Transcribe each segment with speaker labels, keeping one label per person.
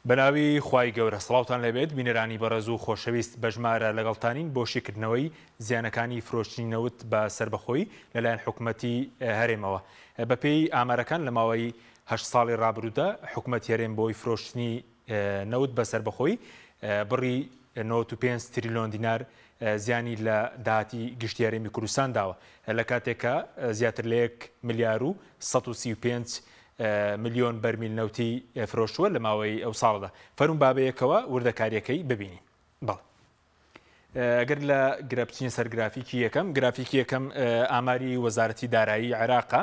Speaker 1: بەناوی خوای گەورە سڵاوتان لێبێت بینەرانی بەڕێز و خۆشەویست بەژمارە لەگەڵتانین بۆ شیکردنەوەی زیانەکانی فرۆشتنی نەوت بە سەربەخۆیی لەلایەن حکومەتی هەرێمەوە. بەپێی ئامارەکان لە ماوەی هەشت ساڵی ڕابردوودا حکومەتی هەرێم بۆی فرۆشتنی نەوت بە سەربەخۆیی بڕی 95 تریلیۆن دینار زیانی لە داهاتی گشتی هەرێمی کوردستان داوە لە کاتێکا زیاتر لە یەک ملیار و 135 ملیۆن بەرمیل نەوتی فرۆشتووە لە ماوەی ئەو ساڵەدا. فەرموون با بەیەکەوە وردەکارییەکەی ببینین. بەڵێ. ئەگەر لە گرە بچینە سەر گرافیکی یەکەم، گرافیکی یەکەم ئاماری وەزارەتی دارایی عێراقە.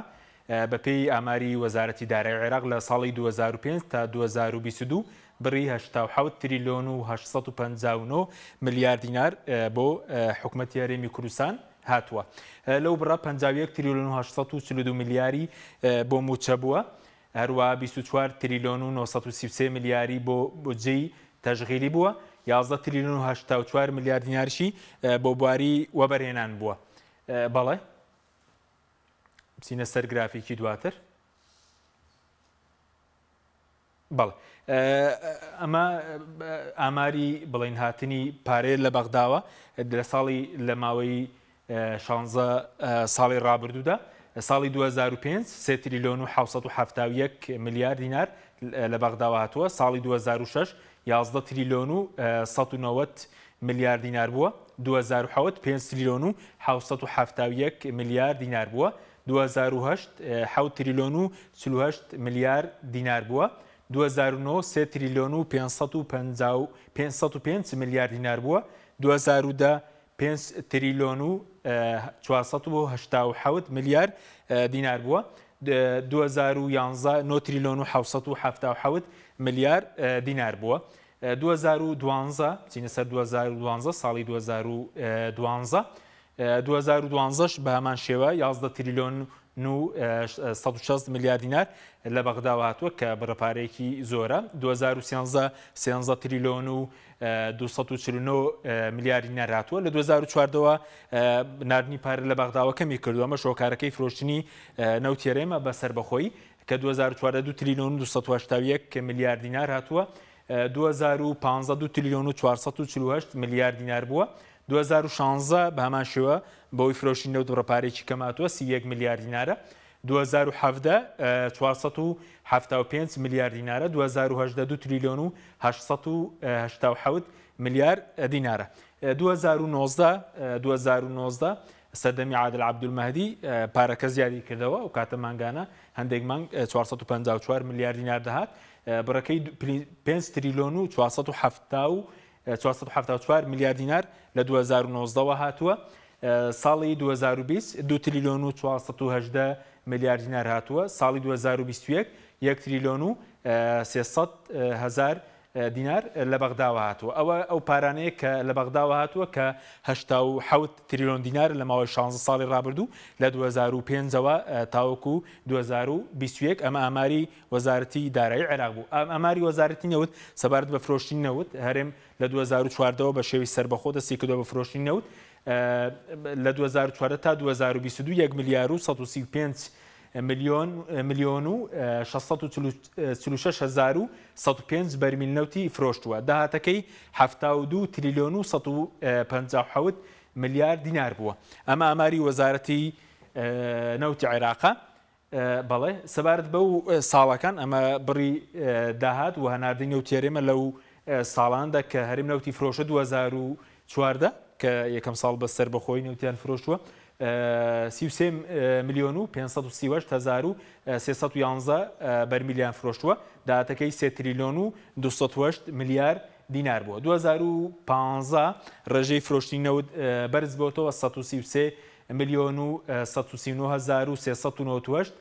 Speaker 1: بەپێی ئاماری وەزارەتی دارایی عێراق لە ساڵی 2005 تا 2022 بڕی 87 تریلیۆن و 859 ملیار دینار بۆ حکومەتی هەرێمی کوردستان هاتووە. لەو بڕە 51 تریلیۆن و 842 ملیاری بۆ مووچە بووە، هەروەها 24 تریلیۆن و 933 ملیاری بۆ بودجەی تەشغیلی بووە، 11 تریلیۆن و 84 ملیار دیناریشی بۆ بواری وەبەرهێنان بووە. بەڵێ بچینە سەر گرافیکی دواتر. بەڵێ ئەمە ئاماری بڵین هاتنی پارەیە لە بەغداوە لە ساڵی لە ماوەی شانزە ساڵی ڕابردوودا ساڵی 2005 سێ تریلیۆن و 771 ملیار دینار لە بەغداوە هاتووە ساڵی 2006 11 تریلیۆن و 190 ملیار دینار بووە 2007 5 تریلیۆن و 771 ملیار دینار بووە 2008 حەوت تریلیۆن و 48 ملیار دینار بووە 2009 سێ تریلیۆن و 505 ملیار دینار بووە 2010 پێنج تریلۆن و 487 ملیار دینار بووە، 2011 نۆ تریلۆن و 777 ملیار دینار بووە. 2012 بچینە سەر 2012 ساڵی 2012 2012 بە هەمان شێوە 11 تریلۆن و 160 ملیار دینار لە بەغداوە هاتووە کە بڕە پارەیەکی زۆرە. 2013 13 تریلۆن و 249 ملیار دینار هاتووە. لە 2014 ەوە ناردنی پارە لە بەغداوە کەمی کردووە، ئەمەش هۆکارەکەی فرۆشتنی نەوتی هەرێمە بە سەربەخۆیی کە 2014 2 تریلیۆن و 281 ملیار دینار هاتووە. 2015 2 تریلیۆن و 448 ملیار دینار بووە. 2016 بە هەمان شێوە بەهۆی فرۆشتنی نەوت بڕە پارەیەکی کەم هاتووە، 31 ملیار دینارە. 2017 475 ملیار دینارە، 2018 2 تریلیۆن و 887 ملیار دینارە. 2019 2019 سەردەمی عادل عەبدولمەهدی پارەکە زیادی کردەوە، ئەو کاتە مانگانە هەندێک مانگ 454 ملیار دینار دەهات، بڕەکەی 5 تریلیۆن و 474 ملیار دینار لە 2019 وە هاتووە. ساڵی 2020 2 تریلیۆن و 418 ملیار دینار هاتووە، ساڵی 2021 1 تریلیۆن و 300 هەزار دینار لە بەغداوە هاتووە. ئەوە ئەو پارانەیە کە لە بەغداوە هاتووە کە 87 تریلیۆن دینار لە ماوەی 16 ساڵی ڕابردوو لە 2005ەوە تاوەکو 2021. ئەمە ئاماری وەزارەتی دارایی عێراق بوو. ئاماری وەزارەتی نەوت سەبارەت بە فرۆشتنی نەوت، هەرێم لە 2014ەوە بە شێوەی سەربەخۆ دەستی کردووە بە فرۆشتنی نەوت. لە 2014 تا 2022 1 ملیار و 135 ملیۆن ملیۆن و 646 هەزار و 105 بەرمیل نەوتی فرۆشتووە. داهاتەکەی 72 تریلیۆن و 157 ملیار دینار بووە. ئەمە ئاماری وەزارەتی نەوتی عێراقە. بەڵێ، سەبارەت بەو ساڵەکان ئەمە بڕی داهات و هەناردەی نەوتی هەرێمە لەو ساڵاندا کە هەرێم نەوتی فرۆشە 2014 کە یەکەم ساڵ بە سەربەخۆی نەوتیان فرۆشتووە 33 ملیۆن و 538 هەزار و 311 بەرمیلیان فرۆشتووە، داهاتەکەی 3 تریلیۆن و 208 ملیار دینار بووە. 2015 ڕێژەی فرۆشتنی نەوت بەرز بۆتەوە 133 ملیۆن و 139 هەزار و 398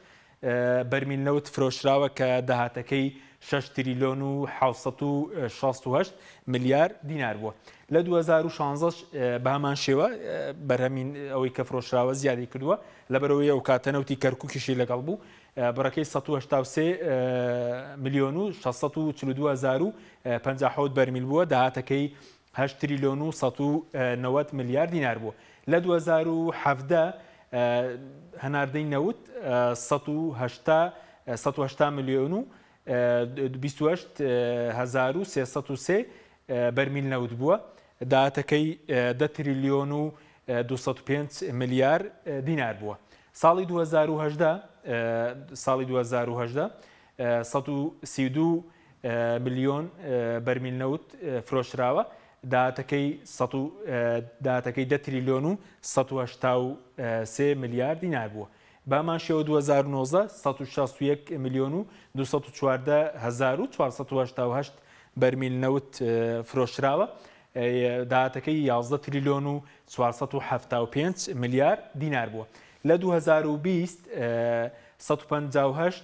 Speaker 1: بەرمیل نەوت فرۆشراوە کە داهاتەکەی 6 تریلیۆن و 768 ملیار دینار بووە. لە 2016 بە هەمان شێوە بەرهەمی ئەوەی کە فرۆشراوە زیادی کردووە، لەبەرئەوەی ئەو کاتە نەوتی کەرکوکیشی لەگەڵ بوو، بڕەکەی 183 ملیۆن و 642 هەزار و 57 بەرمیل بووە، داهاتەکەی هەشت تریلیۆن و 190 ملیار دینار بوو. لە 2017 هەناردەی نەوت 180 ملیۆن و 28303 بەرمیل نەوت بووە، داهاتەکەی دە تریلیۆن و 205 ملیار دینار بووە. ساڵی 2018 ساڵی 2018 132 ملیۆن بەرمیل نەوت فرۆشراوە، داهاتەکەی داهاتەکەی دە تریلیۆن و 183 ملیار دینار بووە. بەهەمان شێوە 2019 161 ملیۆن و 214 هەزار و 488 بەرمیل نەوت فرۆشراوە، داهاتەکەی 11 تریلیۆن و 475 ملیار دینار بووە. لە 2020 158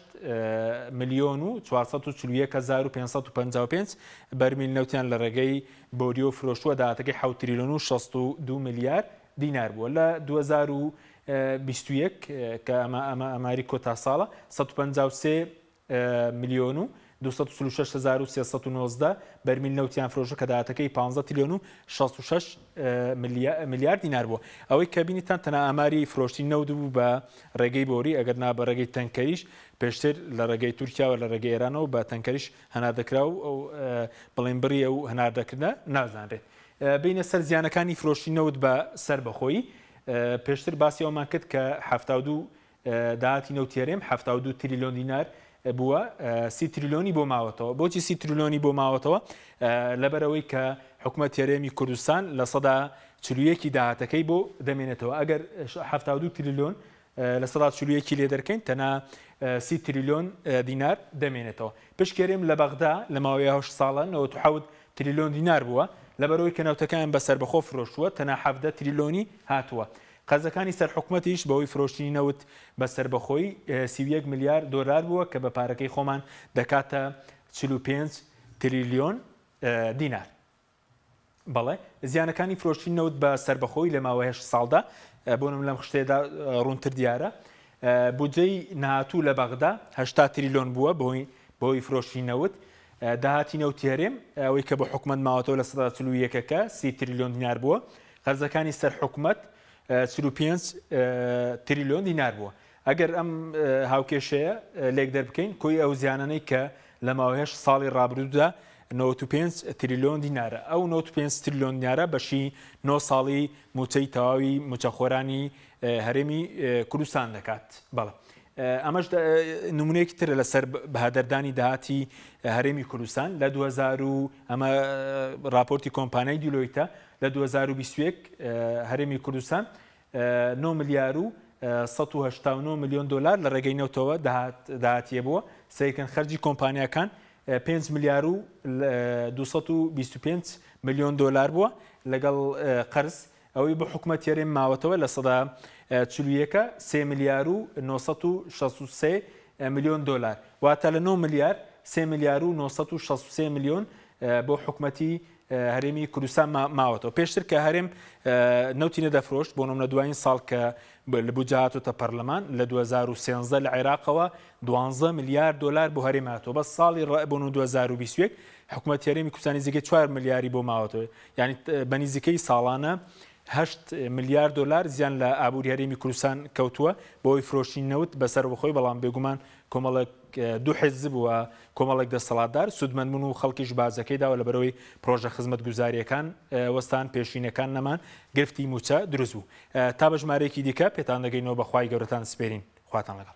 Speaker 1: ملیۆن و 441 هەزار و 555 بەرمیل نەوتیان لە ڕێگەی بۆریەوە فرۆشتووە، داهاتەکەی 7 تریلیۆن و 62 ملیار دینار بووە. لە 2021 کە ئەمە ئەمە ئاماری کۆتا ساڵە 153 ملیۆن و 246 هەزار و 319 بەرمیل نەوتیان فرۆشە کە داهاتەکەی 15 تریلیۆن و 66 ملیار دینار بووە. ئەوەی کە بینیتان تەنها ئاماری فرۆشتنی نەوت بوو بە ڕێگەی بۆری، ئەگەر نا بە ڕێگەی تەنکەریش پێشتر لە ڕێگەی تورکیاوە لە ڕێگەی ئێرانەوە بە تەنکەریش هەناردەکرا و ئەو بڵێن بڕی ئەو هەناردەکردنە نازانرێت. بینە سەر زیانەکانی فرۆشتنی نەوت بە سەربەخۆیی. پێشتر باسی ئەومان کرد کە 72 داهاتی نەوتی هەرێم 72 تریلیۆن دینار بووە، سی تریلیۆنی بۆ ماوەتەوە. بۆچی سی تریلیۆنی بۆ ماوەتەوە؟ لەبەرئەوەی کە حکومەت هەرێمی کوردستان لە سەدا 41 داهاتەکەی بۆ دەمێنێتەوە. ئەگەر 72 تریلیۆن لە سەدا 41 لێ دەرکەین تەنها سی تریلیۆن دینار دەمێنێتەوە. پشکی هەرێم لە بەغدا لە ماوەی هەشت ساڵە 97 تریلیۆن دینار بووە، لەبەرئەوەی کە نەوتەکەیان بە سەربەخۆ فرۆشتووە تەنها 17 تریلیۆنی هاتووە. قەرزەکانی سەر حکومەتیش بەهۆی فرۆشتنی نەوت بە سەربەخۆیی 31 ملیار دۆلار بووە کە بە پارەکەی خۆمان دەکاتە 45 تریلیۆن دینار. بەڵێ زیانەکانی فرۆشتنی نەوت بە سەربەخۆیی لە ماوەی هەشت ساڵدا بۆ نمونە لەم خشتەیەدا ڕوونتر دیارە. بودجەی نەهاتوو لە بەغدا 80 تریلیۆن بووە بەهۆی فرۆشتنی نەوت. داهاتی نەوتی هەرێم ئەوەی کە بۆ حکومەت ماوەتەوە لە سەدا 41ەکە سی تریلیۆن دینار بووە. قەرزەکانی سەر حکومەت 45 تریلیۆن دینار بووە. ئەگەر ئەم هاوکێشەیە لێک دەربکەین کۆی ئەو زیانانەی کە لە ماوەی هەشت ساڵی ڕابردوودا 95 تریلیۆن دینارە. ئەو 95 تریلیۆن دینارە بەشی 9 ساڵی مووچەی تەواوی مووچەخۆرانی هەرێمی کوردستان دەکات. بەڵێ ئەمەش نمونەیەکی ترە لەسەر بەهەدەردانی داهاتی هەرێمی کوردستان لە 2000 و ئەمە راپۆرتی کۆمپانیای دیلۆیتە لە 2021 هەرێمی کوردستان 9 ملیار و 189 ملیۆن دلار لە ڕێگەی نەوتەوە داهاتیە بووە. سەیرکەن خەرجی کۆمپانیاکان 5 ملیار و 225 ملیۆن دلار بووە لەگەڵ قەرز ئەوەی بۆ حکومەت هەرێم ماوەتەوە لە سەدا 41ە سێ ملیار و 963 ملیۆن دۆلار، واتە لە 9 ملیار سێ ملیار و 963 ملیۆن بۆ حکومەتی هەرێمی کوردستان ماوەتەوە. پێشتر کە هەرێم نەوتی نەدەفرۆشت، بۆ نمونە دوایین ساڵ کە لە بودجە هاتۆتە پەرلەمان لە 2013 لە عێراقەوە 12 ملیار دۆلار بۆ هەرێم هاتووە، بەس ساڵی بۆ 2021 حکومەتی هەرێمی کوردستان نزیکەی 4 ملیاری بۆ ماوەتەوە، یعنی بە نزیکەی ساڵانە 8 ملیار دۆلار زیان لە ئابووری هەرێمی کوردستان کەوتووە بەهۆی فرۆشتنی نەوت بە سەربەخۆی. بەڵام بێگومان کۆمەڵێک دوو حیزب و کۆمەڵێک دەسەڵاتدار سوودمەند بوون و خەڵکیش باجەکەی داوە لەبەرەوەی پرۆژە خزمەتگوزارییەکان وەستان، پێشینەکان نەمان، گرفتی مووچە دروست بوو. تا بە ژمارەیەکی دیکە پێتان دەگەینەوە بە خوای گەورەتان سپێرین. خواتان لەگەڵ.